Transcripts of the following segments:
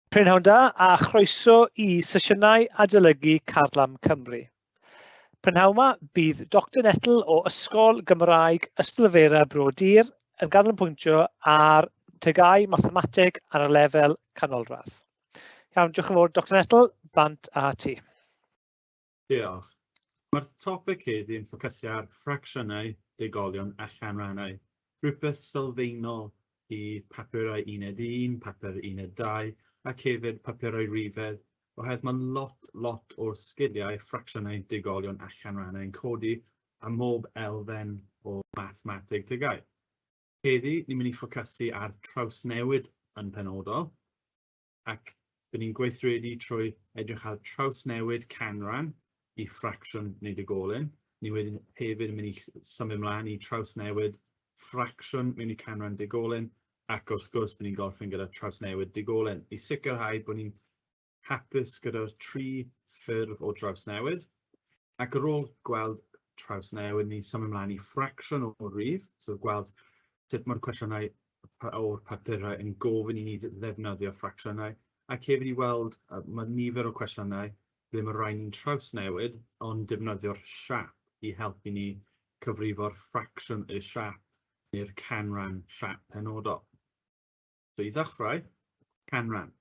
Prynhawn da a chroeso i sesiynau adolygu Carlam Cymru. Prynhawn yma bydd Doctor Nettle o Ysgol Gymraeg Ystalyfera Bro Dur yn ganolbwyntio ar TGAU Mathemateg ar y lefel canolradd. Iawn, diolch yn fawr Doctor Nettle, bant a ti. Diolch. Mae'r topig heddi yn ffocysu ar ffracsiynau, degolion a chanrannau, rhywbeth sylfaenol i papurau Uned 1, papur Uned 2 ac hefyd papurau rhifedd, oherwydd mae lot, lot o'r sgiliau ffracsiynau, degolion a chanrannau yn codi am mhob elfen o mathemateg TGAU. Heddi, ni'n mynd i ffocysu ar trawsnewid yn penodol, ac bydd ni'n gweithredu trwy edrych ar trawsnewid canran i ffracsiwn neu degolyn. Ni wedyn hefyd yn mynd i symud ymlaen i trawsnewid ffracsiwn mewn i canran degolyn, ac wrth gwrs bydd ni'n gorffen gyda trawsnewid degolyn i sicrhau bod ni'n hapus gyda'r tri ffurf o drawsnewid. Ac ar ôl gweld trawsnewid, ni'n symud ymlaen i ffracsiwn o rif, so gweld sut mae'r cwestiynau o'r papurau yn gofyn i ni ddefnyddio ffracsiynau, ac hefyd i weld, mae nifer o cwestiynau ble mae rhaid ni'n trawsnewid, ond defnyddio'r siap i helpu ni cyfrifo'r ffracsiwn y siap neu'r canran siap penodol. So i ddechrau, canran.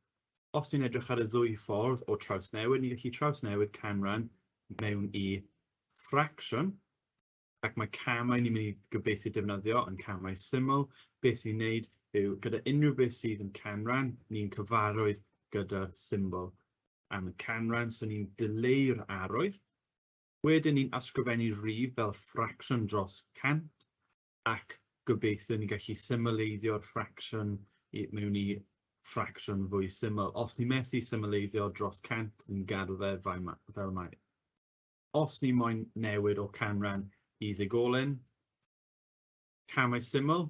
Os ni'n edrych ar y ddwy ffordd o trawsnewid, ni'n gallu trawsnewid canran mewn i ffracsiwn, ac mae camau ni'n mynd i gobeithio defnyddio yn camau syml. Beth ni'n neud yw gyda unrhyw beth sydd yn canran, ni'n cyfarwydd gyda'r symbol am y canran, so ni'n dileu'r arwydd. Wedyn ni'n ysgrifennu rhif fel ffracsiwn dros 100, ac gobeithio ni'n gallu symleiddio'r ffracsiwn mewn i ffracsiwn fwy syml. Os ni'n methu symleiddio dros 100, ni'n gadael fe fel mae. Os ni moyn newid o canran i ddigolyn, camau syml,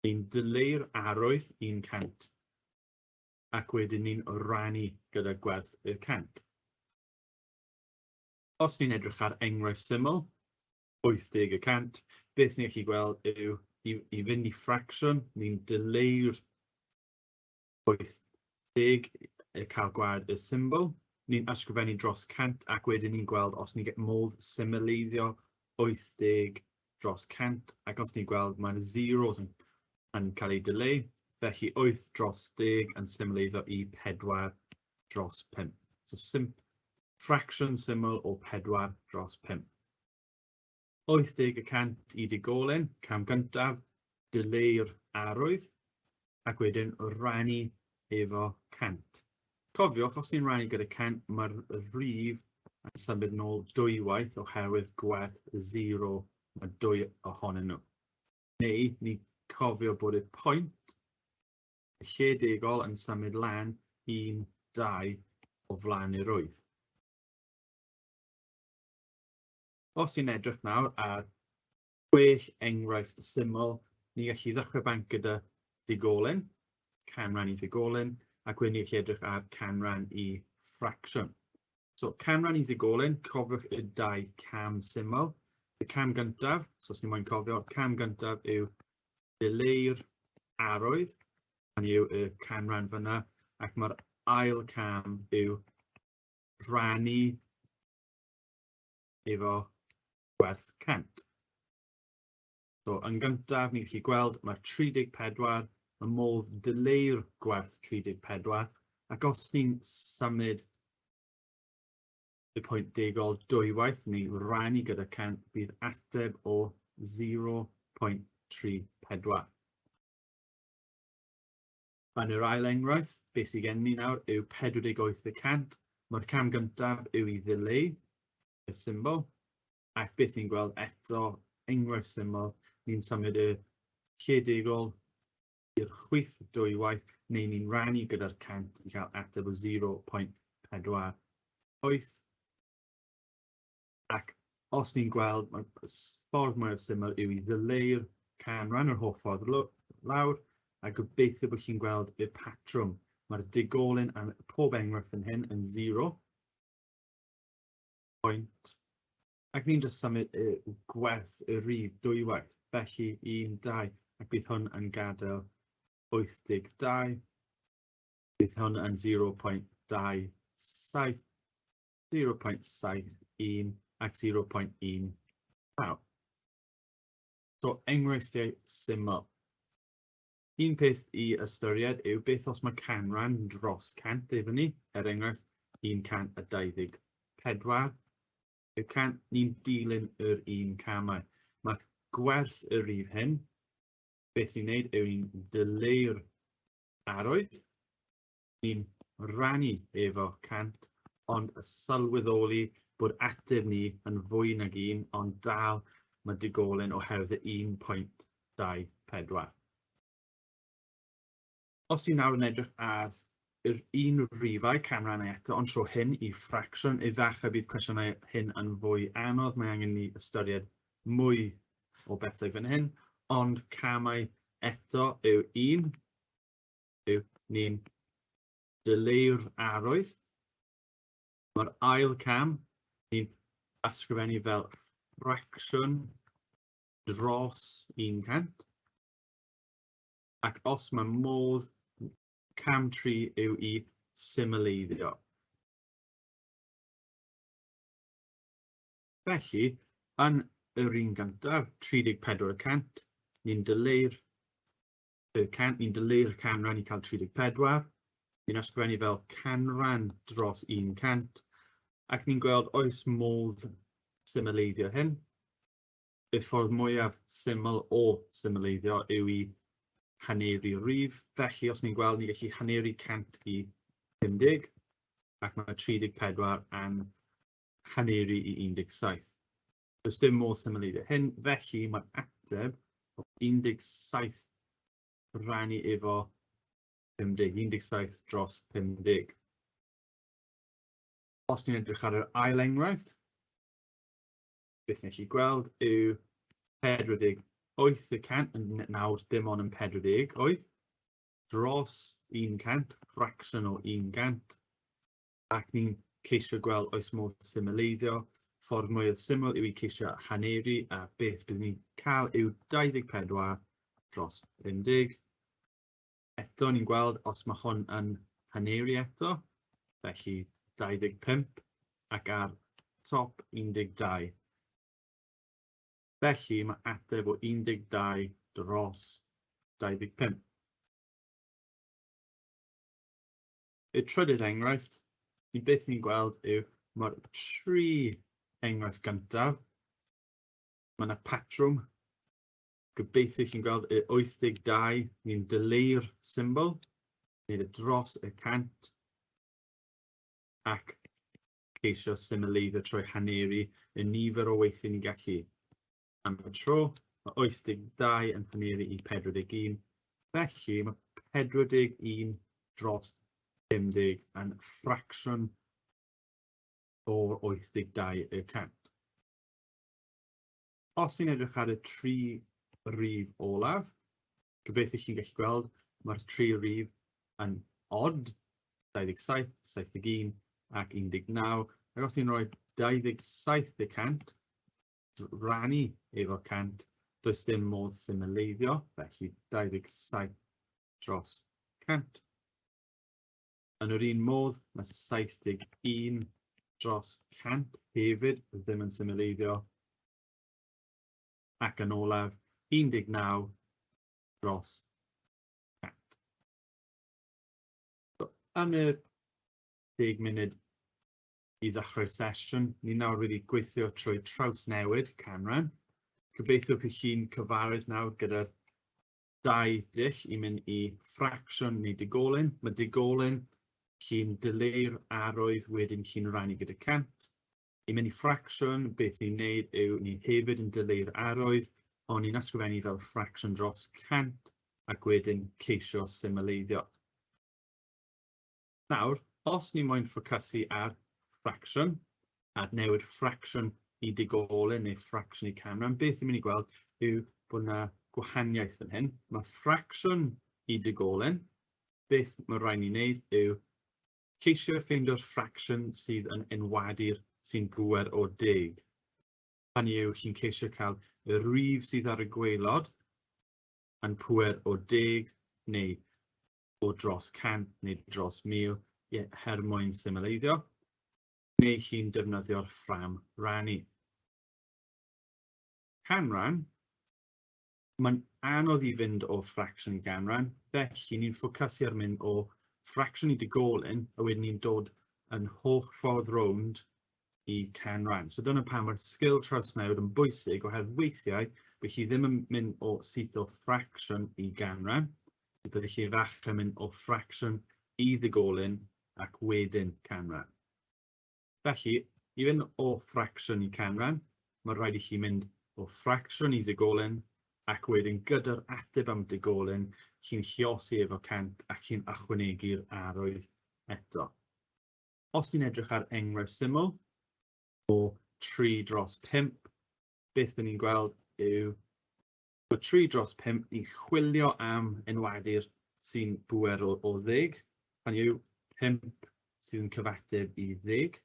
ni'n dileu'r arwydd 100 ac wedyn ni'n rannu gyda gwerth y 100. Os ni'n edrych ar enghraifft syml, 80 y cant, beth ni'n gallu gweld yw i fynd i ffracsiwn, ni'n dileu'r 80 i cael gwared y symbol. Ni'n ysgrifennu dros 100 ac wedyn ni'n gweld os ni'n modd symleiddio 80 dros 100, ac os ni'n gweld mae'r zeros yn cael eu dileu, felly 8 dros 10 yn symleiddio i 4 dros 5. So ffracsiwn syml o 4 dros 5. 80 y cant i digolyn, cam gyntaf, dileu'r arwydd, ac wedyn rannu efo 100. Cofiwch, os ni'n rannu gyda 100, mae'r rhif yn symud nôl dwywaith oherwydd gwerth 0, mae dwy ohonyn nhw. Neu, ni'n cofio bod y pwynt y lle degol yn symud lan 1, 2 o flaen yr wyth. Os ni'n edrych nawr ar chwech enghraifft syml, ni gallu ddechrau banc gyda digolyn, canran i ddigolyn, ac wedyn ni gallu edrych ar canran i ffracsiwn. So canran i ddigolyn, cofiwch y dau cam syml. Y cam gyntaf, so os ni moyn cofio, cam gyntaf yw dileu'r arwydd, hynny yw y canran fyna, ac mae'r ail cam yw rhannu efo gwerth 100. So, yn gyntaf, ni'n gallu gweld mae'r 34, mae modd dileu'r gwerth 34, ac os ni'n symud y pwynt degol dwywaith neu rannu gyda 100, bydd ateb o 0.34. Yn yr ail enghraifft, beth sydd gen ni nawr yw 48 y cant. Mae'r cam gyntaf yw i ddileu y symbol, ac beth ni'n gweld eto, enghraifft syml, ni'n symud y lledegol i'r chwith dwywaith, neu ni'n rannu gyda'r 100 i gael ateb o 0.48. Ac os ni'n gweld, mae'r ffordd mwyaf syml yw i ddileu'r canran yr holl ffordd lawr, a gobeithio bod chi'n gweld y patrwm. Mae'r digolyn am pob enghraifft fan hyn yn 0. Point. Ac ni'n just symud y gwerth y rhif dwywaith. Felly 1, 2, ac bydd hwn yn gadael 82. Bydd hwn yn 0.27, 0.71 ac 0.19. So enghreifftiau syml. Un peth i ystyried yw beth os mae canran dros 100 efo ni, er enghraifft 124 y cant, ni'n dilyn yr un camau. Mae gwerth y rif hyn, beth ni'n neud yw ni'n dileu'r arwydd, ni'n rannu efo 100, ond sylweddoli bod ateb ni yn fwy nag un, ond dal mae digolyn oherwydd y 1.24. Os ti'n nawr yn edrych ar yr un rifau canrannau eto, ond tro hyn i ffracsiwn, efallai bydd cwestiynau hyn yn fwy anodd, mae angen ni ystyried mwy o bethau fan hyn, ond camau eto yw un, yw ni'n dileu'r arwydd. Mae'r ail cam, ni'n ysgrifennu fel ffracsiwn dros 100. Ac os mae modd, cam 3 yw i symleiddio. Felly, yn yr un gyntaf, 34 y cant, ni'n dileu'r y cant, ni'n dileu'r canran i cael 34, ni'n ysgrifennu fel canran dros 100, ac ni'n gweld oes modd symleiddio hyn. Y ffordd mwyaf syml o symleiddio yw i haneru rif. Felly, os ni'n gweld, ni'n gallu haneru 100 i 50, ac mae 34 yn haneru i 17. Does dim modd symleiddio hyn, felly mae'r ateb o 17 rannu efo 50, 17 dros 50. Os ni'n edrych ar yr ail enghraifft, beth ni'n gallu gweld yw 48 y cant yn nawr dim ond yn 48 dros 100, ffracsiwn o 100, ac ni'n ceisio gweld oes modd symleiddio. Ffordd mwyaf syml yw i ceisio haneru, a beth byddwn ni'n cael yw 24 dros 50. Eto ni'n gweld os mae hwn yn haneru eto, felly 25 ac ar top 12. Felly mae ateb o 12 dros 25. Y trydydd enghraifft, ni beth ni'n gweld yw mae'r tri enghraifft gyntaf, mae yna patrwm. Gobeithio chi'n gweld y 82, ni'n dileu'r symbol, wneud e dros y 100, ac ceisio symleiddio trwy haneru y nifer o weithiau ni'n gallu. Am y tro, mae 82 yn haneru i 41, felly mae 41 dros 50 yn ffracsiwn o'r 82 y cant. Os ni'n edrych ar y tri rif olaf, gobeithio chi'n gallu gweld mae'r tri rif yn odd, 27, 71 ac 19, ac os ni'n rhoi 27 y cant, rannu efo 100, does dim modd symleiddio, felly 27 dros 100. Yn yr un modd, mae 71 dros 100 hefyd ddim yn symleiddio. Ac yn olaf, 19 dros 100. So, yn y 10 munud i ddechrau'r sesiwn, ni nawr wedi gweithio trwy trawsnewid canran. Gobeithio bydd chi'n cyfarwydd nawr gyda'r dau dull i mynd i ffracsiwn neu digolyn. Mae digolyn, chi'n dileu'r arwydd, wedyn chi'n rannu gyda 100. I mynd i ffracsiwn, beth ni'n neud yw ni hefyd yn dileu'r arwydd, ond ni'n ysgrifennu fel ffracsiwn dros 100 ac wedyn ceisio symleiddio. Nawr, os ni moyn ffocysu ar ffracsiwn, a newid ffracsiwn i digolyn neu ffracsiwn i canran, beth ni'n mynd i gweld yw bod yna gwahaniaeth fan hyn. Mae ffracsiwn i digolyn, beth mae rhaid ni wneud yw ceisio ffeindio'r ffracsiwn sydd yn enwadu'r sy'n bŵer o 10. Hynny yw, chi'n ceisio cael y rif sydd ar y gwaelod yn pŵer o 10 neu o dros 100 neu dros 1000 er mwyn symleiddio, neu chi'n defnyddio'r ffrâm rannu. Canran, mae'n anodd i fynd o ffracsiwn i ganran, felly ni'n ffocysu ar mynd o ffracsiwn i degolyn, a wedyn ni'n dod yn holl ffordd rownd i canran. So dyna pam mae'r sgil trawsnewid yn bwysig, oherwydd weithiau bydd chi ddim yn mynd o syth o ffracsiwn i ganran, byddwch chi efallai mynd o ffracsiwn i ddegolyn ac wedyn canran. Felly, i fynd o ffracsiwn i canran, mae rhaid i chi mynd o ffracsiwn i ddegolyn ac wedyn gyda'r ateb am degolyn, chi'n lluosi efo 100 ac chi'n ychwanegu'r arwydd eto. Os ni'n edrych ar enghraifft syml o 3 dros 5, beth fy ni'n gweld yw bod 3 dros 5 ni'n chwilio am enwadur sy'n bŵer o 10, hynny yw 5 sydd yn cyfateb i 10.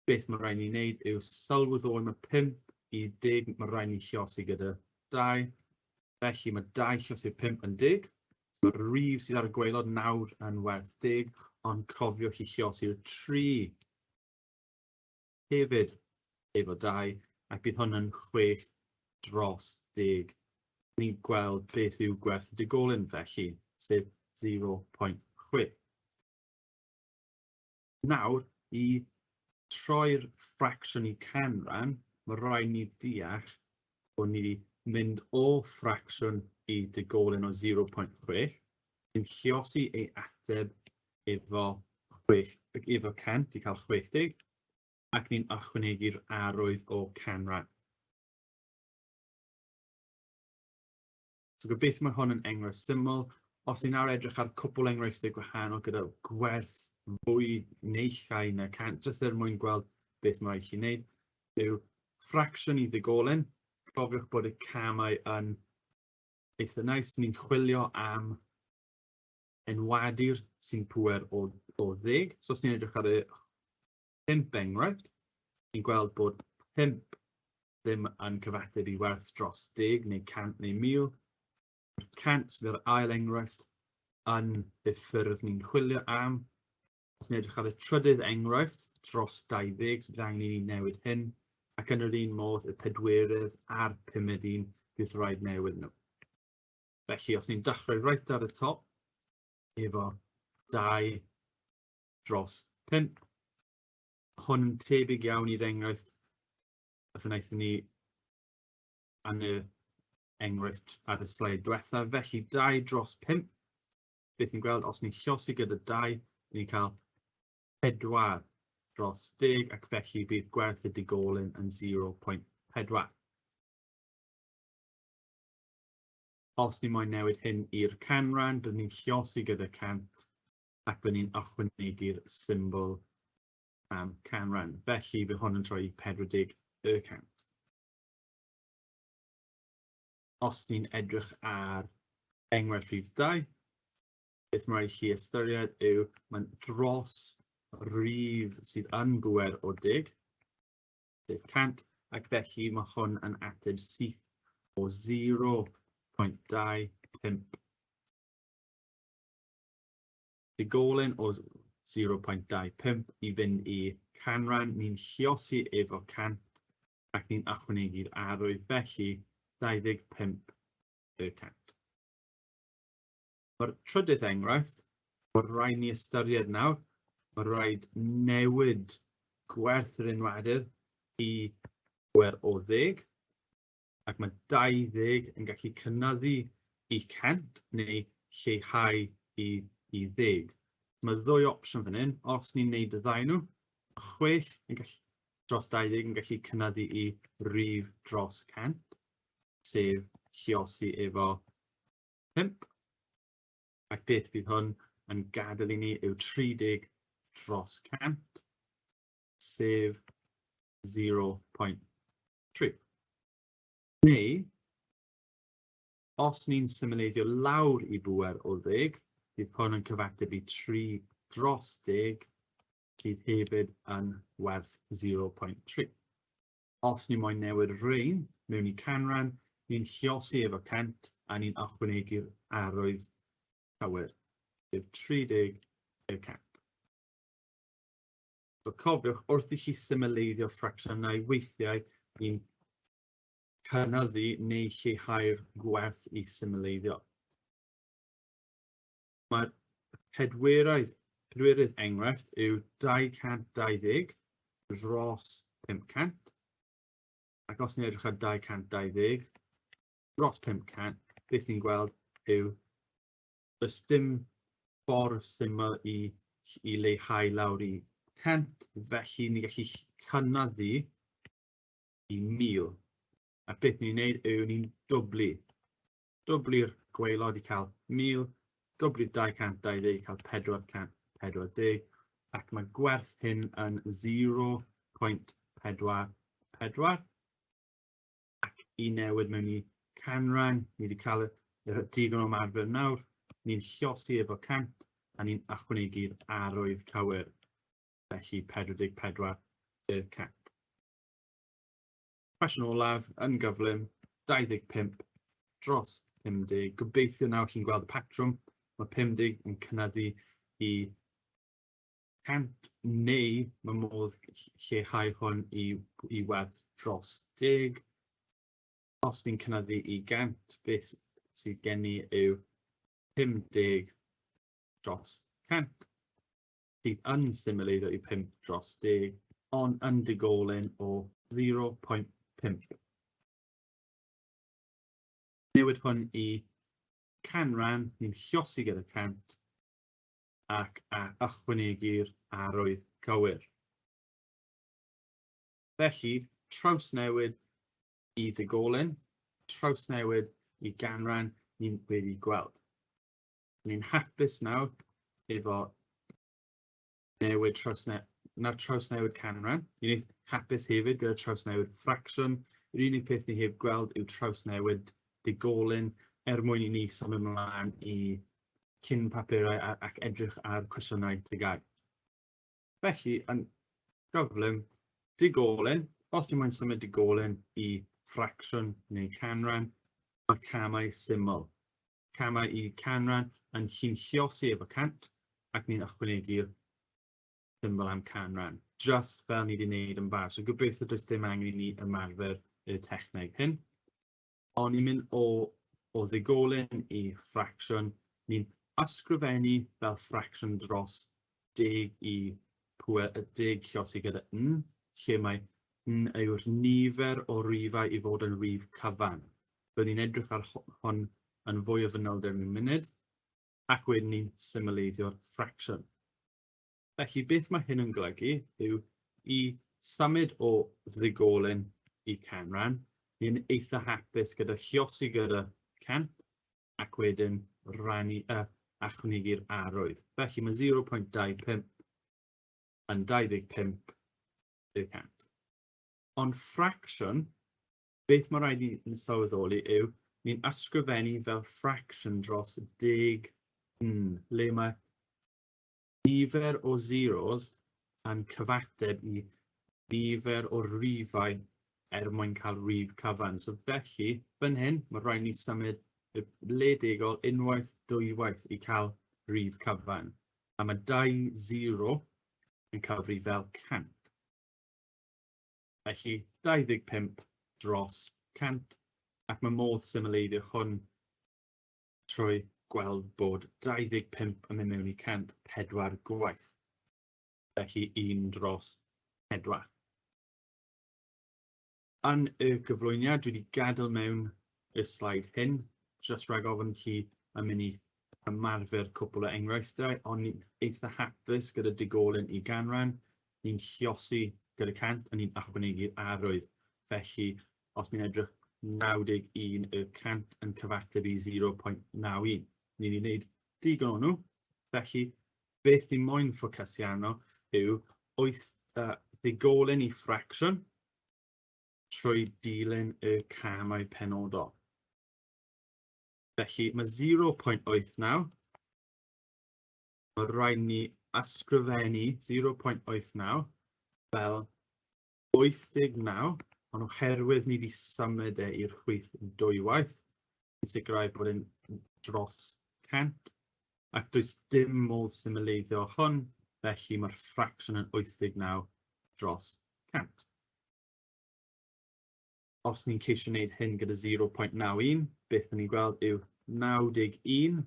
Beth mae rhaid ni wneud yw sylweddoli mae 5 i 10, mae rhaid ni lluosi gyda 2, felly mae 2 lluosi 5 yn 10. Mae'r rhif sydd ar y gwaelod nawr yn werth 10, ond cofiwch i lluosi'r 3 hefyd efo 2, ac bydd hwn yn 6 dros 10. Ni'n gweld beth yw gwerth y degolyn felly, sef 0.6. Nawr, i troi'r ffracsiwn i canran, mae rhaid ni deall bod ni wedi mynd o ffracsiwn i degolyn o 0.6, ni'n lluosi ei ateb efo 6, efo 100 i cael 60, ac ni'n ychwanegu'r arwydd o canran. So gobeithio mae hwn yn enghraifft syml. Os ni'n nawr edrych ar cwpl enghreifftiau gwahanol gyda gwerth fwy neu llai na 100, jyst er mwyn gweld beth mae rhaid chi wneud, yw ffracsiwn i ddegolyn. Cofiwch bod y camau yn eitha nice. Ni'n chwilio am enwadur sy'n pŵer o 10. So os ni'n edrych ar y 5 enghraifft, ni'n gweld bod 5 ddim yn cyfateb i werth dros 10 neu 100 neu 1000. Mae'r 100 sydd ar ail enghraifft yn y ffyrdd ni'n chwilio am. Os ni'n edrych ar y trydydd enghraifft dros 20, so bydd angen i ni newid hyn, ac yn yr un modd y pedwerydd a'r pumed un bydd rhaid newid nhw. Felly, os ni'n dechrau reit ar y top, efo 2 dros 5, hwn yn tebyg iawn i'r enghraifft a wnaethon ni yn y enghraifft ar y sleid diwethaf. Felly 2 dros 5, beth ni'n gweld, os ni'n lluosi gyda 2, ni'n cael 4 dros 10, ac felly bydd gwerth y digolyn yn 0.4. Os ni moyn newid hyn i'r canran, byddwn ni'n lluosi gyda 100 ac byddwn ni'n ychwanegu'r symbol am canran. Felly bydd hwn yn troi i 40 y cant. Os ni'n edrych ar enghraifft rhif 2, beth mae rhaid chi ystyried yw mae'n dros rif sydd yn bŵer o 10, sef 100, ac felly mae hwn yn ateb syth o 0.25. Digolyn o 0.25 i fynd i canran, ni'n lluosi efo 100 ac ni'n ychwanegu'r arwydd, felly 25 y cant. Mae'r trydydd enghraifft, mae rhaid ni ystyried nawr, mae rhaid newid gwerth yr enwadur i bwer o 10, ac mae 20 yn gallu cynyddu i 100 neu lleihau i 10. Mae ddwy opsiwn fan hyn, os ni'n neud y ddau nhw, 6 yn gallu, dros 20 yn gallu cynyddu i rif dros 100, sef lluosi efo 5, ac beth fydd hwn yn gadael i ni yw 30 dros 100, sef 0.3. Neu, os ni'n symleiddio lawr i bŵer o 10, bydd hwn yn cyfateb i 3 dros 10, sydd hefyd yn werth 0.3. Os ni moyn newid rhain mewn i canran, ni'n lluosi efo 100 a ni'n ychwanegu'r arwydd cywir. sef 30 y cant. So cofiwch, wrth i chi symleiddio ffracsiynau, weithiau ni'n cynyddu neu lleihau'r gwerth i symleiddio. Mae'r pedwerydd, pedwerydd enghraifft yw 220 dros 500. Ac os ni'n edrych ar 220 dros 500, beth ni'n gweld yw does dim ffordd syml i, i leihau lawr i 100, felly ni'n gallu cynyddu i 1000. A beth ni'n neud yw ni'n dwblu. Dwblu'r gwaelod i cael 1000, dwblu 220 i cael 440, ac mae gwerth hyn yn 0.44. Ac i newid mewn i canran, ni wedi cael y digon o ymarfer nawr, ni'n lliosi efo 100 a ni'n ychwanegu'r arwydd cywir, felly 44 y cant. Cwestiwn olaf, yn gyflym, 25 dros 50. Gobeithio nawr chi'n gweld y patrwm. Mae 50 yn cynyddu i 100 neu mae modd lleihau hwn i, i werth dros 10. Os ni'n cynyddu i 100, beth sydd gen i yw 50 dros 100, sydd yn symleiddio i 5 dros 10, ond yn digolyn o 0.5. Newid hwn i canran, ni'n lliosi gyda 100 ac a ychwanegu'r arwydd cywir. Felly, trawsnewid i ddigolyn, trawsnewid i ganran, ni'n wedi gweld. Ni'n hapus nawr efo newid trawsne na'r trawsnewid canran. Ni'n hapus hefyd gyda trawsnewid ffracsiwn. Yr unig peth ni heb gweld yw trawsnewid digolyn er mwyn i ni symud ymlaen i cyn papurau ac edrych ar cwestiynau TGAU. Felly, yn gyflym, digolyn, os ti'n moyn symud digolyn i ffracsiwn neu canran, mae camau syml. Camau i canran yn chi'n lliosi efo 100 ac ni'n ychwanegu'r symbol am canran, just fel ni wedi wneud yn barod. So gobeithio does dim angen i ni ymarfer y techneg hyn. Ond ni'n mynd o, o ddigolyn i ffracsiwn, ni'n ysgrifennu fel ffracsiwn dros deg i pwer, deg lliosi gyda n, lle mae n yw'r nifer o rifau i fod yn rif cyfan. Byddwn ni'n edrych ar hwn yn fwy o fanylder mewn munud, ac wedyn ni'n symleiddio'r ffracsiwn. Felly beth mae hyn yn golygu yw i symud o ddigolyn i canran, ni'n eitha hapus gyda lliosi gyda 100 ac wedyn rannu ychwanegu'r arwydd. Felly mae 0.25 yn 25 y cant. Ond ffracsiwn, beth mae rhaid i ni sylweddoli yw ni'n ysgrifennu fel ffracsiwn dros 10 n, le mae nifer o zeros yn cyfateb i nifer o rifau er mwyn cael rif cyfan. So felly, fan hyn, mae rhaid ni symud y le degol unwaith, dwywaith i cael rif cyfan. A mae 2 0 yn cyfri fel 100. Felly, 25 dros 100, ac mae modd symleiddio hwn trwy gweld bod 25 yn mynd mewn i 104 gwaith. Felly 1 dros 4. Yn y gyflwyniad, dwi wedi gadael mewn y sleid hyn, jyst rhag ofn chi yn mynd i ymarfer cwpl o enghreifftiau, ond ni'n eitha hapus gyda digolyn i ganran, ni'n lliosi gyda 100 a ni'n ychwanegu'r arwydd. Felly, os ni'n edrych 91 y cant yn cyfateb i 0.91. Ni wedi gwneud digon o nhw, felly beth ni moyn ffocysu arno yw wyth ddigolyn i ffracsiwn trwy dilyn y camau penodol. Felly mae 0.89, mae rhaid ni ysgrifennu 0.89 fel 89, ond oherwydd ni wedi symud e i'r chwith dwywaith, i sicrhau bod e'n dros 100, Ac does dim modd symleiddio hwn, felly mae'r ffracsiwn yn 89 dros 100. Os ni'n ceisio wneud hyn gyda 0.91, beth ni'n gweld yw 91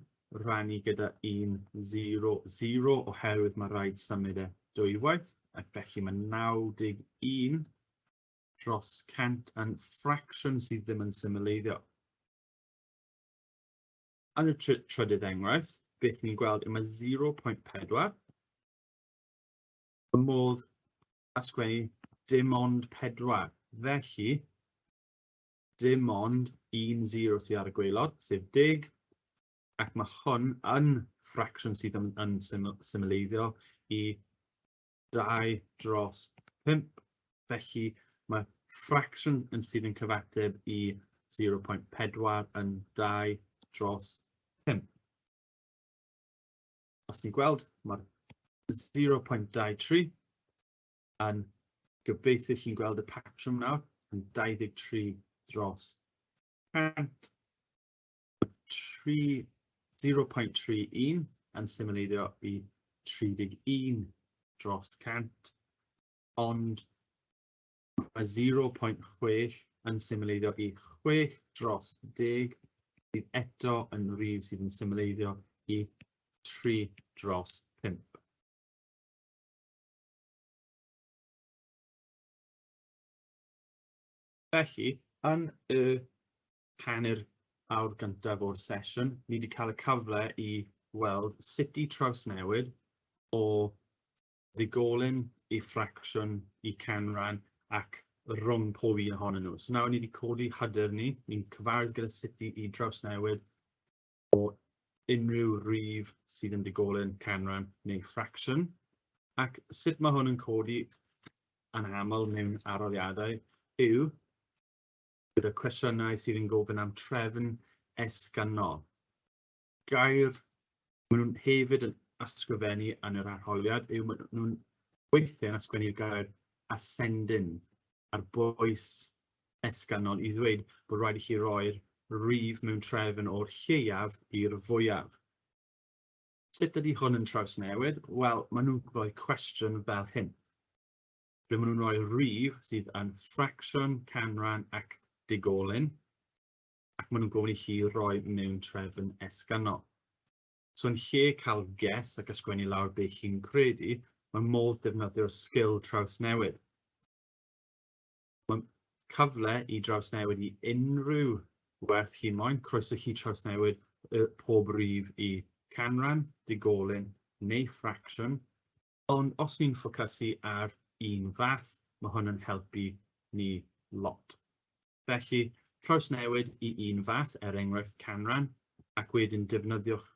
rannu gyda 1, 0, 0, oherwydd mae rhaid symud e dwywaith, ac felly mae 91 dros 100 yn ffracsiwn sydd ddim yn symleiddio. Yn y trydydd enghraifft, beth ni'n gweld yw mae 0.4. Y modd ysgrifennu dim ond 4. Felly, dim ond 1 0 sydd ar y gwaelod, sef 10, ac mae hwn yn ffracsiwn sydd yn symleiddio i 2 dros 5. Felly, mae ffracsiwn yn sydd yn cyfateb i 0.4 yn 2 dros 5. Os ni'n gweld, mae'r 0.23 yn, gobeithio chi'n gweld y patrwm nawr, yn 23 dros 100. Mae 0.31 yn symleiddio i 31 dros 100, ond mae 0.6 yn symleiddio i 6 dros 10, sydd eto yn rhif sydd yn symleiddio i 3 dros 5. Felly, yn y hanner awr gyntaf o'r sesiwn, ni wedi cael y cyfle i weld sut i trawsnewid o ddigolyn i ffracsiwn i canran ac rhwng pob un ohonyn nhw. So nawr ni wedi codi hyder ni, ni'n cyfarwydd gyda sut i drawsnewid o unrhyw rif sydd yn digolyn, canran neu ffracsiwn. Ac sut mae hwn yn codi yn aml mewn arholiadau yw gyda cwestiynau sydd yn gofyn am trefn esgynnol. Gair maen nhw'n hefyd yn ysgrifennu yn yr arholiad yw maen nhw'n weithiau yn ysgrifennu'r gair ascending ar bwys esgynnol i ddweud bod rhaid i chi roi'r rif mewn trefn o'r lleiaf i'r fwyaf. Sut ydy hwn yn trawsnewid? Wel, maen nhw'n rhoi cwestiwn fel hyn. Ble maen nhw'n rhoi rif sydd yn ffracsiwn, canran ac digolyn, ac maen nhw'n gofyn i chi roi mewn trefn esgynnol. So yn lle cael guess ac ysgrifennu lawr beth chi'n credu, mae modd defnyddio'r sgil trawsnewid. Mae cyfle i drawsnewid i unrhyw werth chi'n moyn. Croeso chi trawsnewid pob rif i canran, digolyn neu ffracsiwn. Ond os ni'n ffocysu ar un fath, mae hwn yn helpu ni lot. Felly, trawsnewid i un fath, er enghraifft canran, ac wedyn defnyddiwch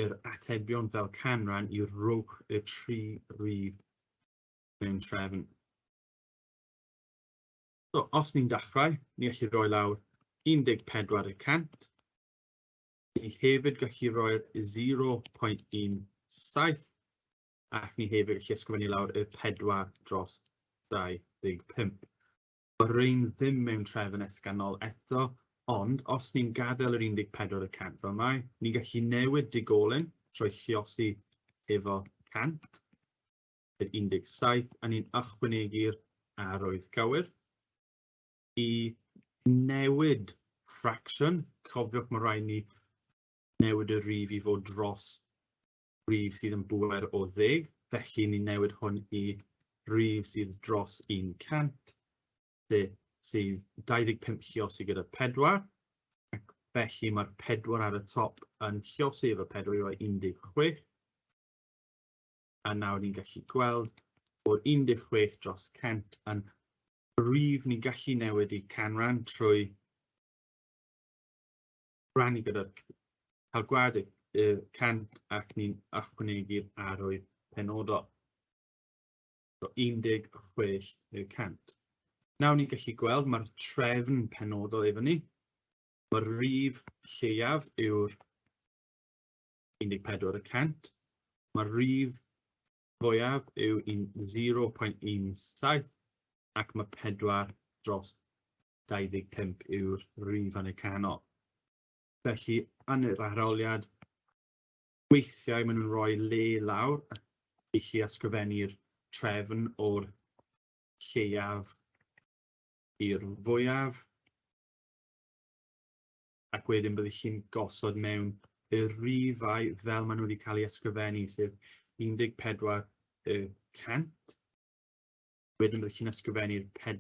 yr atebion fel canran i rowch y tri rif mewn trefn. So, os ni'n dechrau, ni gallu rhoi lawr 14%. Ni hefyd gallu rhoi'r 0.17 ac ni hefyd gallu ysgrifennu lawr y 4 dros 25. Mae rhain ddim mewn trefn esgynnol eto, ond os ni'n gadael yr 14% fel mae, ni'n gallu newid digolyn trwy lluosi efo 100, sef 17, a ni'n ychwanegu'r arwydd cywir. I newid ffracsiwn, cofiwch mae rhaid ni newid y rif i fod dros rif sydd yn bŵer o 10, felly ni'n newid hwn i rif sydd dros 100, sydd 25 lluosi gyda 4, ac felly mae'r 4 ar y top yn lluosi efo 4 i roi 16. A nawr ni'n gallu gweld bod 16 dros 100 yn rif ni'n gallu newid i canran trwy rannu gyda cael gwared y 100 ac ni'n ychwanegu'r arwydd penodol. So 16 y 100. Nawr ni'n gallu gweld mae'r trefn penodol efo ni. Mae'r rif lleiaf yw'r 14 y 100. Mae'r rif fwyaf yw 0.17 ac mae 4 dros 25 yw'r rif yn y canol. Felly, yn yr arholiad, Weithiau maen nhw'n rhoi le lawr i chi ysgrifennu'r trefn o'r lleiaf i'r fwyaf, ac wedyn byddwch chi'n gosod mewn y rhifau fel maen nhw wedi cael eu ysgrifennu, sef 14 y cant. Wedyn byddwch chi'n ysgrifennu'r 4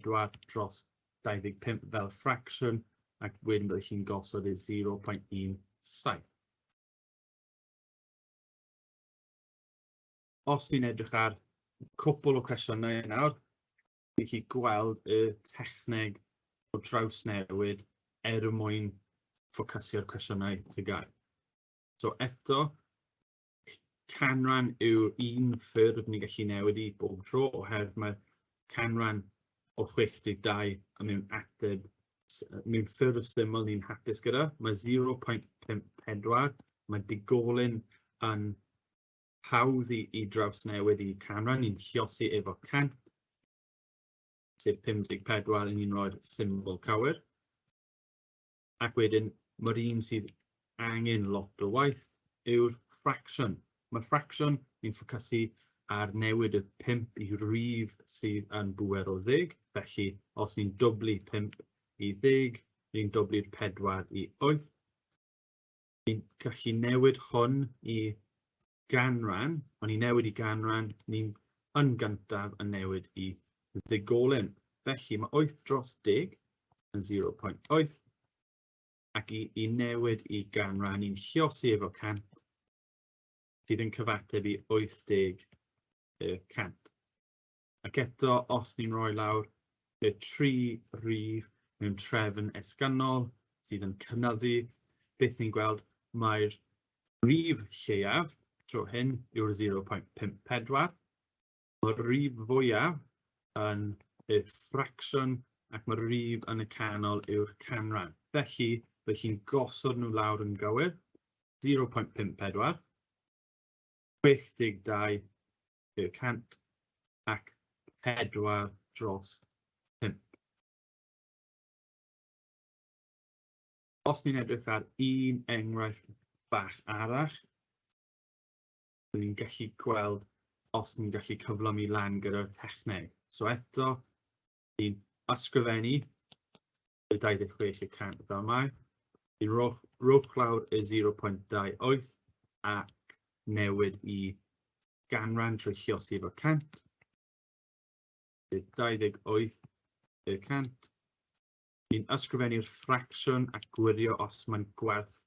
dros 25 fel ffracsiwn, ac wedyn byddwch chi'n gosod y 0.17. Os ni'n edrych ar cwpl o cwestiynau nawr, ni'n gallu gweld y techneg o drawsnewid er mwyn ffocysu'r cwestiynau TGAU. So eto, canran yw'r un ffurf ni'n gallu newid i bob tro, oherwydd mae canran o 62 a mewn ateb, mewn ffurf syml ni'n hapus gyda. Mae 0.54, mae digolyn yn hawdd i drawsnewid i canran, ni'n lliosi efo 100, sef 54, ni'n rhoi'r symbol cywir. Ac wedyn, mae'r un sydd angen lot o waith yw'r ffracsiwn. Mae ffracsiwn, ni'n ffocysu ar newid y 5 i rif sydd yn bŵer o 10. Felly, os ni'n dwblu 5 i 10, ni'n dwblu'r 4 i 8. Ni'n gallu newid hwn i ganran, ond i newid i ganran, ni'n yn gyntaf yn newid i ddigolyn. Felly, mae 8 dros 10 yn 0.8, ac i newid i ganran, ni'n lliosi efo 100, sydd yn cyfateb i 80 y cant. Ac eto, os ni'n rhoi lawr y tri rhif mewn trefn esgynnol sydd yn cynyddu, beth ni'n gweld, mae'r rhif lleiaf tro hyn yw'r 0.54. Mae'r rhif fwyaf yn y ffracsiwn ac mae'r rhif yn y canol yw'r canran. Felly, byddwch chi'n gosod nhw lawr yn gywir, 0.54, 62 y cant ac 4 dros 5. Os ni'n edrych ar un enghraifft bach arall, ni'n gallu gweld os ni'n gallu cyflymu lan gyda'r techneg. So eto, ni'n ysgrifennu y 26 y cant fel mae. Ni'n rhowch lawr y 0.28 ac newid i ganran trwy lliosi efo 100. 28 y cant. Ni'n ysgrifennu'r ffracsiwn ac gwirio os mae'n gwerth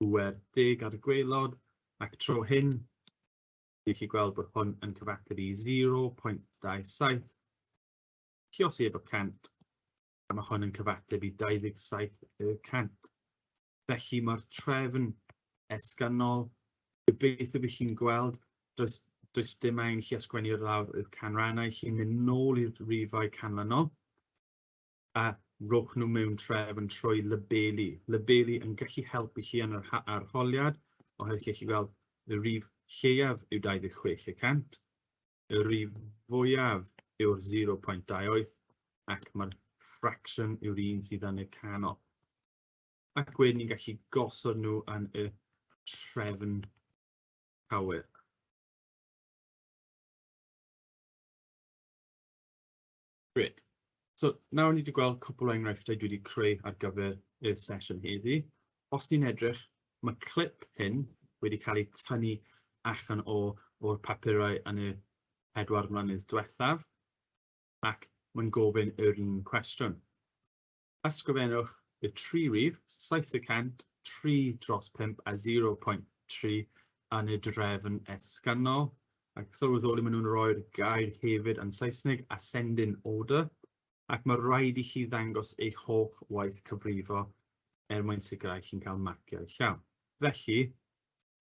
pŵer 10 ar y gwaelod, ac tro hyn, ni'n gallu gweld bod hwn yn cyfateb i 0.27, lliosi efo 100, a mae hwn yn cyfateb i 27 y cant. Felly mae'r trefn esgynnol, gobeithio bydd chi'n gweld, does dim angen i chi ysgrifennu lawr y canrannau, chi'n mynd nôl i'r rhifau canlynol, a rhowch nhw mewn trefn trwy labelu. Labelu yn gallu helpu chi yn yr arholiad, oherwydd chi gallu gweld y rhif lleiaf yw 26 y cant, y rhif fwyaf yw'r 0.28, ac mae'r ffracsiwn yw'r un sydd yn y canol. Ac wedyn ni'n gallu gosod nhw yn y trefn cywir. Great. So nawr ni wedi gweld cwpl o enghreifftiau dwi wedi creu ar gyfer y sesiwn heddi. Os ni'n edrych, mae clip hyn wedi cael ei tynnu allan o'r papurau yn y 4 mlynedd diwethaf, ac mae'n gofyn yr un cwestiwn. Ysgrifennwch y tri rhif, 7 y cant, 3 dros 5 a 0.3 yn y drefn esgynnol. Ac sylweddoli maen nhw'n rhoi'r gair hefyd yn Saesneg, ascending order, ac mae rhaid i chi ddangos eich holl waith cyfrifo er mwyn sicrhau chi'n cael marciau llawn. Felly,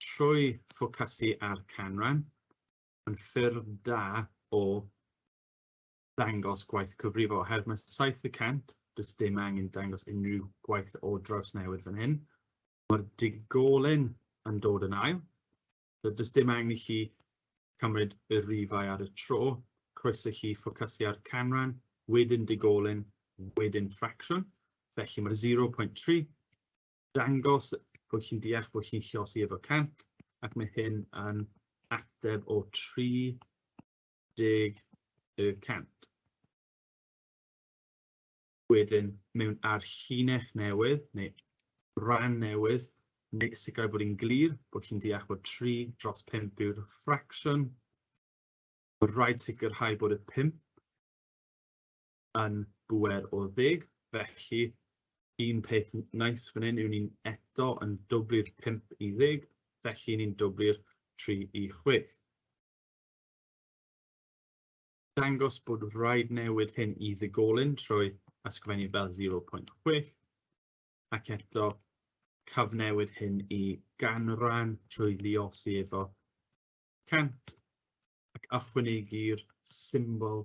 trwy ffocysu ar canran, yn ffurf da o ddangos gwaith cyfrifo. Oherwydd mae 7%, does dim angen dangos unrhyw gwaith o drawsnewid fan hyn. Mae'r digolyn yn dod yn ail. So does dim angen i chi cymryd y rhifau ar y tro. Croeso i chi ffocysu ar canran, wedyn digolyn, wedyn ffracsiwn. Felly mae'r 0.3 dangos bod chi'n deall bod chi'n lliosi efo 100. ac mae hyn yn ateb o 30 y cant. Wedyn, mewn ar llinell newydd, neu ran newydd, neu sicrhau bod hi'n glir, bod chi'n deall bod 3 dros 5 yw'r ffracsiwn. Mae'n rhaid sicrhau bod y 5 yn bŵer o ddeg, felly un peth nice fan hyn yw ni'n eto yn dwblu'r 5 i ddeg, felly ni'n dwblu'r 3 i 6. Dangos bod rhaid newid hyn i ddegolyn trwy ysgrifennu fel 0.6, ac eto cyfnewid hyn i ganran trwy luosi efo 100 ac ychwanegu'r symbol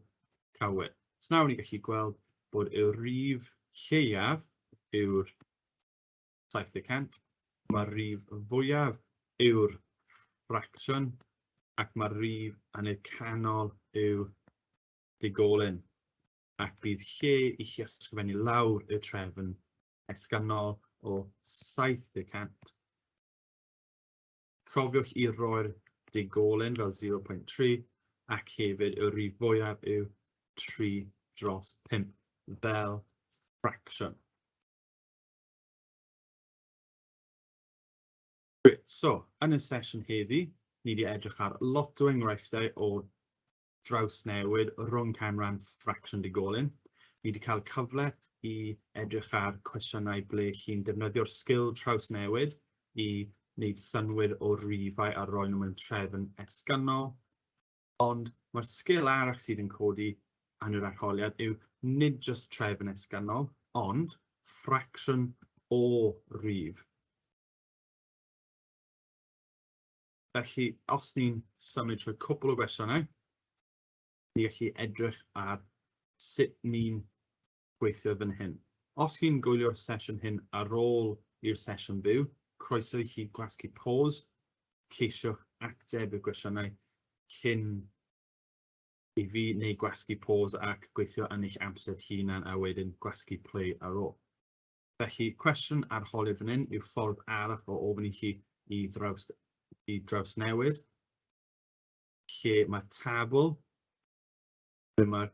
cywir. So nawr ni'n gallu gweld bod y rif lleiaf yw'r 700, mae'r rif fwyaf yw'r ffracsiwn ac mae'r rif yn y canol yw digolyn. Ac bydd lle i chi ysgrifennu lawr y trefn esgynnol o 700. Cofiwch i roi'r digolyn fel 0.3 ac hefyd y rif fwyaf yw 3 dros 5 fel ffracsiwn. Grêt, so yn y sesiwn heddi, ni wedi edrych ar lot o enghreifftiau o drawsnewid rhwng canran ffracsiwn digolyn. Ni wedi cael cyfle i edrych ar cwestiynau ble chi'n defnyddio'r sgil trawsnewid i wneud synnwyr o rifau a roi nhw mewn trefn esgynnol. Ond mae'r sgil arall sydd yn codi yn yr arholiad yw nid jyst trefn esgynnol, ond ffracsiwn o rif. Felly, os ni'n symud trwy cwpl o gwestiynau, ni gallu edrych ar sut ni'n gweithio fan hyn. Os chi'n gwylio'r sesiwn hyn ar ôl i'r sesiwn byw, croeso i chi gwasgu pause, ceisiwch ateb y gwestiynau cyn i fi neu gwasgu pause ac gweithio yn eich amser hunan a wedyn gwasgu play ar ôl. Felly, cwestiwn arholiad fan hyn yw ffordd arall o ofyn i chi i, draws, i drawsnewid, lle mae tabl, lle mae'r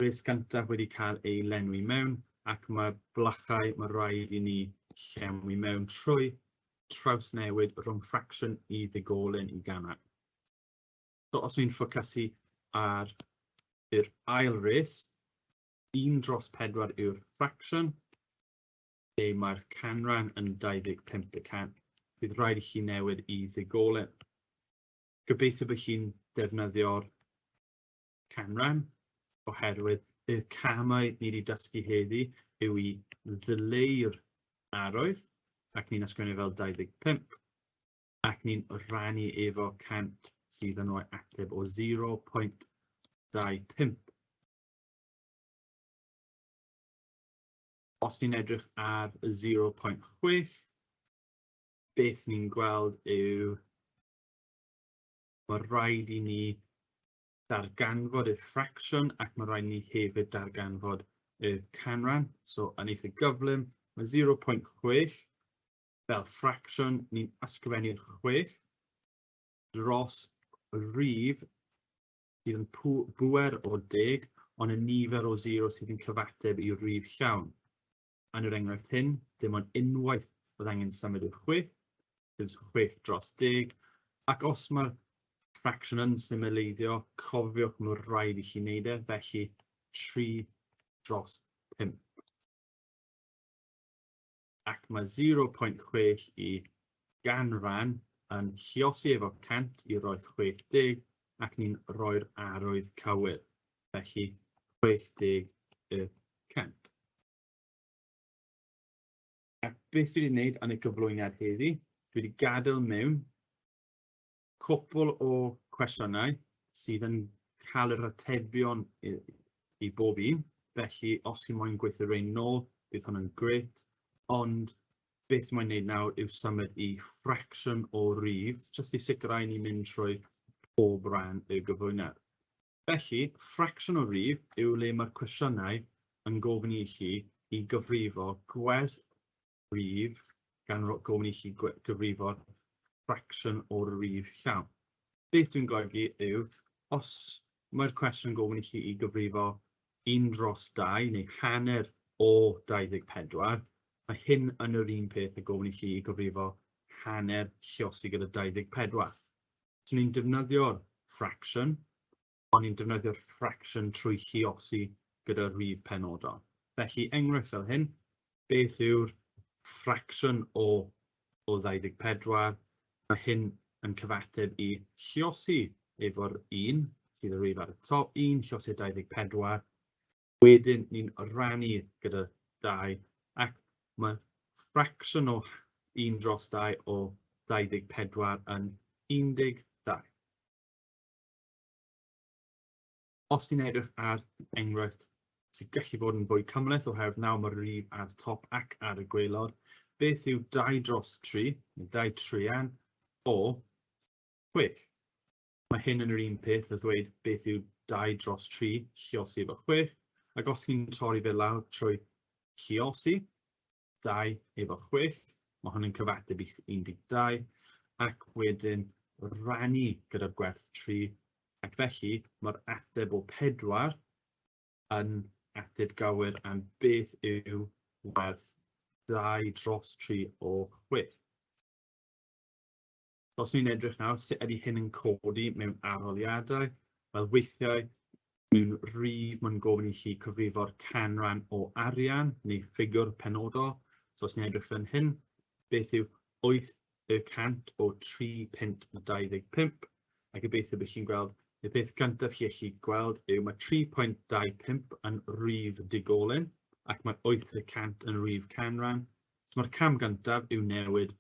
rhes gyntaf wedi cael ei lenwi mewn ac mae'r blychau mae rhaid i ni llenwi mewn trwy trawsnewid rhwng ffracsiwn i ddigolyn i ganran. So os ni'n ffocysu ar yr ail res, 1 dros 4 yw'r ffracsiwn, lle mae'r canran yn 25 y cant. Bydd rhaid i chi newid i ddigolyn. Gobeithio bod chi'n defnyddio'r canran, oherwydd y camau ni wedi dysgu heddi yw i ddileu'r arwydd, ac ni'n ysgrifennu fel 25, ac ni'n rhannu efo 100 sydd yn rhoi ateb o 0.25. Os ni'n edrych ar 0.6, beth ni'n gweld yw mae rhaid i ni darganfod y ffracsiwn ac mae rhaid i ni hefyd darganfod y canran. So yn eitha gyflym, mae 0.6 fel ffracsiwn, ni'n ysgrifennu'r 6 dros rif sydd yn bŵer o deg, ond y nifer o zero sydd yn cyfateb i rif llawn. Yn yr enghraifft hyn, dim ond unwaith bydd angen symud i'r chwith, sef chwith dros deg, ac os mae'r ffracsiwn yn symleiddio, cofiwch mae rhaid i chi wneud e, felly 3 dros 5. Ac mae 0.6 i ganran yn lluosi efo 100 i roi 60 ac ni'n rhoi'r arwydd cywir, felly 60 y cant. Ac beth dwi wedi gwneud yn y gyflwyniad heddi, dwi wedi gadael mewn cwpl o cwestiynau sydd yn cael yr atebion i, i bob un, felly os chi'n moyn gweithio rhain nôl, bydd hwn yn grêt, ond beth mae'n wneud nawr yw symud i ffracsiwn o rif, jyst i sicrhau ni'n mynd trwy pob rhan y gyflwyniad. Felly, ffracsiwn o rif yw le mae'r cwestiynau yn gofyn i chi i gyfrifo gwerth rif, gan gofyn i chi gyfrifo'r ffracsiwn o'r rif llawn. Beth dwi'n golygu yw, os mae'r cwestiwn yn gofyn i chi i gyfrifo 1 dros 2 neu hanner o 24, mae hyn yn yr un peth a gofyn i chi i gyfrifo hanner lluosi gyda 24. So ni'n defnyddio'r ffracsiwn, ond ni'n defnyddio'r ffracsiwn trwy lluosi gyda rhif penodol. Felly, enghraifft fel hyn, beth yw'r ffracsiwn o o 24? Mae hyn yn cyfateb i lluosi efo'r 1, sydd y rhif ar y top, 1 lluosi 24. Wedyn ni'n rannu gyda 2, ac mae ffracsiwn o 1 dros 2 o 24 yn 12. Os ti'n edrych ar enghraifft sy'n gallu bod yn fwy cymhleth oherwydd nawr mae'r rif ar top ac ar y gwaelod, beth yw 2 dros 3, neu 2 traean o 6? Mae hyn yn yr un peth a ddweud beth yw 2 dros 3 lluosi efo 6, ac os chi'n torri fe lawr trwy lluosi, 2 efo 6, mae hwn yn cyfateb i 12, ac wedyn rannu gyda'r gwerth 3, ac felly mae'r ateb o 4 yn ateb gywir am beth yw werth 2 dros 3 o 6. Os ni'n edrych nawr, sut ydy hyn yn codi mewn arholiadau? Wel, weithiau mewn rhif mae'n gofyn i chi cyfrifo'r canran o arian neu ffigwr penodol. So os ni'n edrych fan hyn, beth yw 8% o 3.25? A gobeithio bydd chi'n gweld, y peth gyntaf chi allu gweld yw mae 3.25 yn rhif digolyn ac mae 8% yn rhif canran. So mae'r cam gyntaf yw newid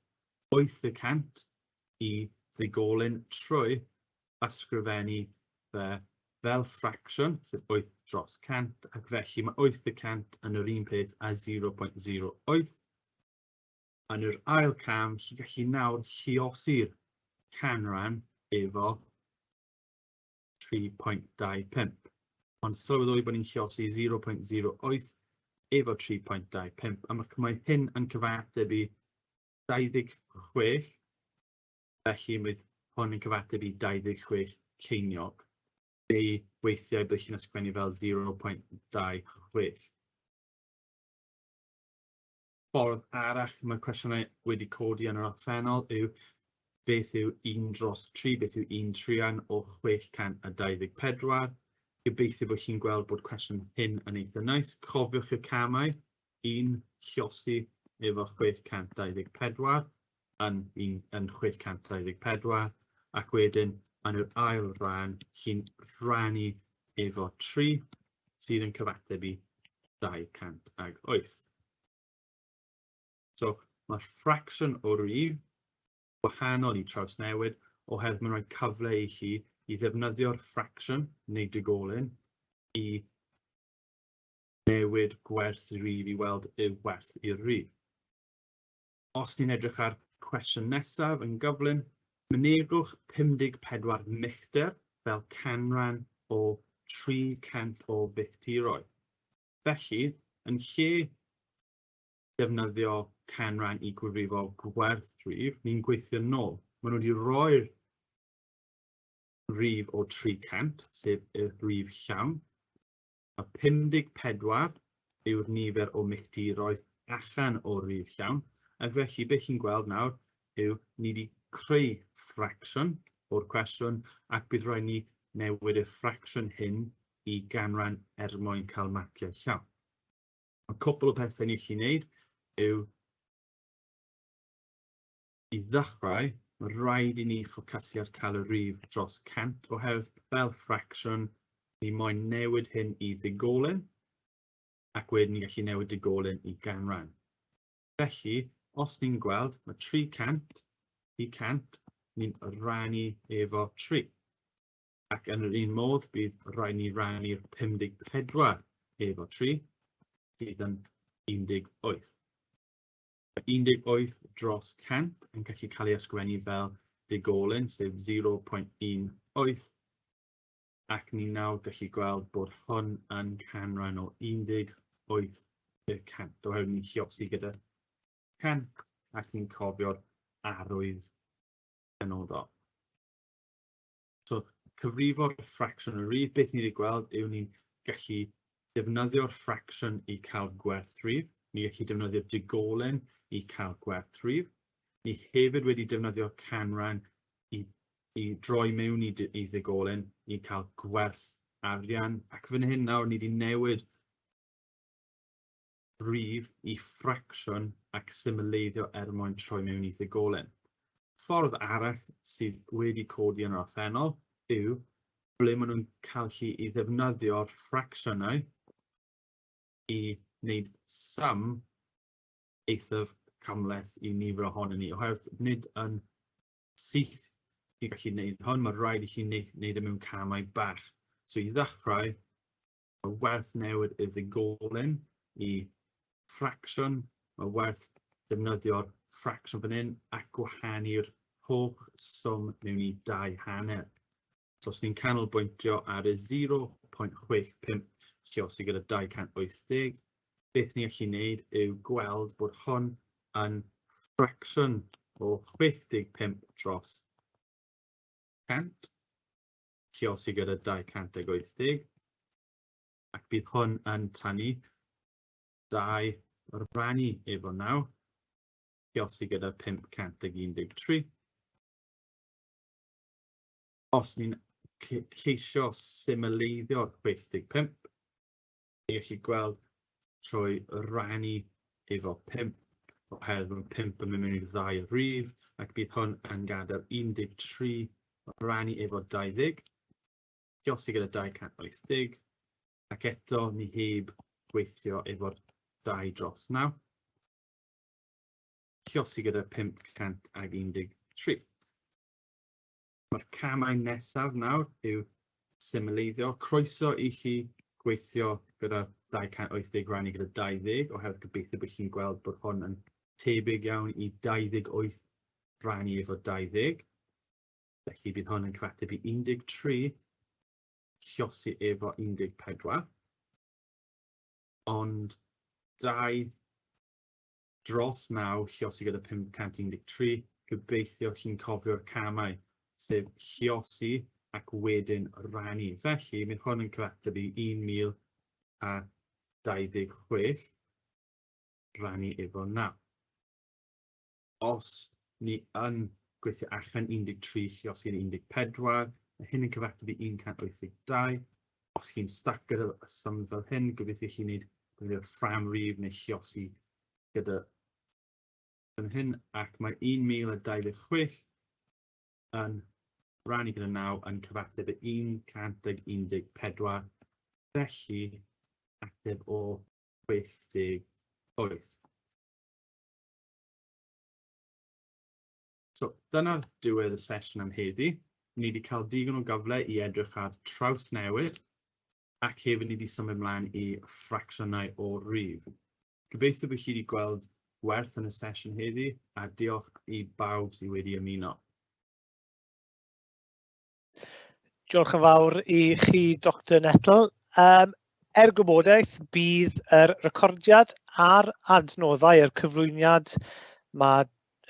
8% i ddigolyn trwy ysgrifennu fe fel ffracsiwn, sef 8 dros 100, ac felly mae 8% yn yr un peth â 0.08. Yn yr ail cam, chi'n gallu nawr lluosi'r canran efo 3.25. Ond sylweddoli bod ni'n lluosi 0.08 efo 3.25, a mae hyn yn cyfateb i 26, felly mae hwn yn cyfateb i 26 ceiniog, neu weithiau byddwch chi'n ysgrifennu fel 0.26. Ffordd arall mae cwestiynau wedi codi yn yr orffennol yw beth yw 1 dros 3, beth yw 1 trian o 624. Gobeithio bod chi'n gweld bod cwestiwn hyn yn eitha nice. Cofiwch y camau, 1 lluosi efo 624 yn, un, yn 624, ac wedyn yn yr ail ran chi'n rhannu efo 3 sydd yn cyfateb i 208. So mae ffracsiwn o rif wahanol i trawsnewid oherwydd mae'n rhoi cyfle i chi i ddefnyddio'r ffracsiwn neu digolyn i newid gwerth y rif i weld y werth i'r rif. Os ni'n edrych ar cwestiwn nesaf yn gyflym, mynegwch 54 milltir fel canran o 300 o filltiroedd. Felly, yn lle defnyddio canran i gyfrifo gwerth rhif, ni'n gweithio nôl. Maen nhw wedi rhoi'r rhif o 300, sef y rhif llawn. A 54 yw'r nifer o milltiroedd allan o'r rhif llawn, a felly beth chi'n gweld nawr yw ni wedi creu ffracsiwn o'r cwestiwn ac bydd rhaid ni newid y ffracsiwn hyn i ganran er mwyn cael marciau llawn. Mae cwpl o pethau ni allu wneud yw i ddechrau, mae rhaid i ni ffocysu ar cael y rhif dros 100 oherwydd fel ffracsiwn, ni moyn newid hyn i ddigolyn ac wedyn ni'n gallu newid digolyn i ganran. Felly, os ni'n gweld, mae 300 i 100, ni'n rannu efo 3. Ac yn yr un modd, bydd rhaid ni rannu'r 54 efo 3, sydd yn 18. Mae 18 dros 100 yn gallu cael ei ysgrifennu fel digolyn, sef 0.18, ac ni nawr gallu gweld bod hwn yn canran o 18 y cant, oherwydd ni'n lluosi gyda 100 ac ni'n cofio'r arwydd. penodol. So, cyfrifo'r ffracsiwn y rif, beth ni wedi gweld yw ni'n gallu defnyddio'r ffracsiwn i cael gwerth rhif, ni gallu defnyddio digolen i cael gwerth rhif, ni hefyd wedi defnyddio canran i, i droi mewn i, i ddigolen i cael gwerth arian, ac fan hyn nawr ni wedi newid rif i ffracsiwn ac symleiddio er mwyn troi mewn i ddigolen. Ffordd arall sydd wedi codi yn yr orffennol yw ble maen nhw'n cael chi i ddefnyddio'r ffracsiynau i wneud sum eithaf cymhleth i nifer ohonyn ni, oherwydd nid yn syth chi'n gallu gwneud hwn, mae rhaid i chi wneud, wneud e mewn camau bach. So i ddechrau, mae werth newid y ddigolyn i ffracsiwn, mae werth defnyddio'r ffracsiwn fan hyn a gwahanu'r holl swm mewn i 2.5. So os ni'n canolbwyntio ar y 0.65 lluosi gyda 280, beth ni'n gallu gwneud yw gweld bod hwn yn ffracsiwn o 65 dros 100, lluosi gyda 280, ac bydd hwn yn tynnu 2 rannu efo 9, lluosi gyda 513. Os ni'n ceisio symleiddio'r 65, ni'n gallu gweld trwy rannu efo 5, oherwydd mae 5 yn mynd mewn i'r ddau rif, ac bydd hwn yn gadael 13 rannu efo 20, lluosi gyda 280, ac eto ni heb gweithio efo'r 2 dros 9, lluosi gyda 513. Mae'r camau nesaf nawr yw symleiddio. Croeso i chi gweithio gyda 280 rannu gyda 20, oherwydd gobeithio bod chi'n gweld bod hwn yn tebyg iawn i 28 rannu efo 20. Felly bydd hwn yn cyfateb i 13 lliosi efo 14. Ond 2 dros 9 lliosi gyda 513, gobeithio chi'n cofio'r camau, sef lliosi ac wedyn rannu. Felly, mae hwn yn cyfateb i 1026 rannu efo 9. Os ni yn gweithio allan 13 lliosi yn 14, mae hyn yn cyfateb i 182. Os chi'n stuck gyda sum fel hyn, gobeithio chi'n gwneud defnyddio ffrâm rif neu lliosi gyda fan hyn, ac mae 1026 yn rannu gyda 9 yn cyfateb i 114, felly ateb o 68. So dyna diwedd y sesiwn am heddi. Ni wedi cael digon o gyfle i edrych ar trawsnewid ac hefyd ni wedi symud ymlaen i ffracsiynau o rif. Gobeithio bod chi wedi gweld gwerth yn y sesiwn heddi a diolch i bawb sydd wedi ymuno. Diolch yn fawr i chi, Dr Nettle. Er gwybodaeth, bydd yr recordiad a'r adnoddau, yr cyflwyniad mae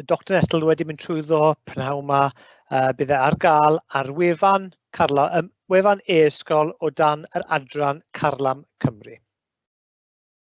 Dr Nettle wedi mynd trwyddo prynhawn yma, bydd e ar gael ar wefan, Carla, wefan e-ysgol o dan yr adran Carlam Cymru.